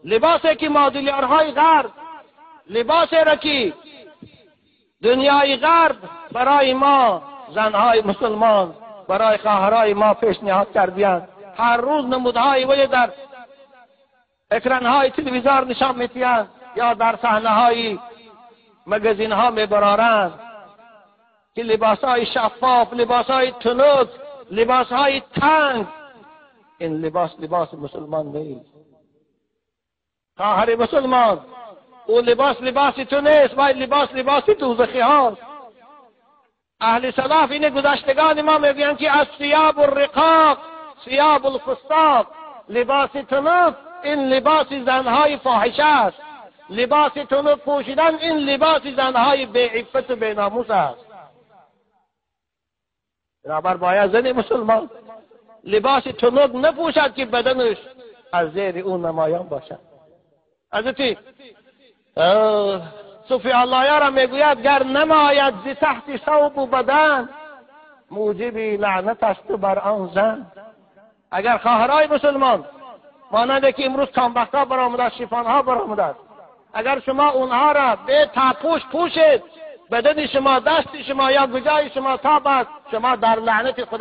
لباسی که مادلیارهای غرب، لباسی را که دنیای غرب برای ما زنهای مسلمان، برای خواهرای ما پیشنهاد کردند، هر روز نمودهای وی در اکرانهای تلویزیون نشان میتیند یا در صحنه های مگزین ها میبرارند که لباس های شفاف، لباس های تنک، لباس های تنگ، این لباس لباس مسلمان نیست. خواهر مسلمان، او لباس لباس تو نیست، باید لباس لباس دوزخی هاست. اهل سلاف این گذشتگان ما میگویند که از ثیاب الرقاق ثیاب الفساق، لباس تنک این لباس زنهای فاحشه است، لباس تنک پوشیدن این لباس زنهای بی عفت و بی ناموس است. بنابر باید زن مسلمان لباس تنک نپوشد که بدنش از زیر او نمایان باشد. حضرت صوفی الله را میگوید گر نماید ز تحت ثوب و بدن، موجب لعنت است بر آن زن. اگر خواهرای مسلمان مانند که امروز کامبخت‌ها برآمده است، شیفان‌ها برآمده است، اگر شما اونها را به تاپوش پوشید، بدن شما، دست شما یا گجای شما تاب است، شما در لعنت خدا.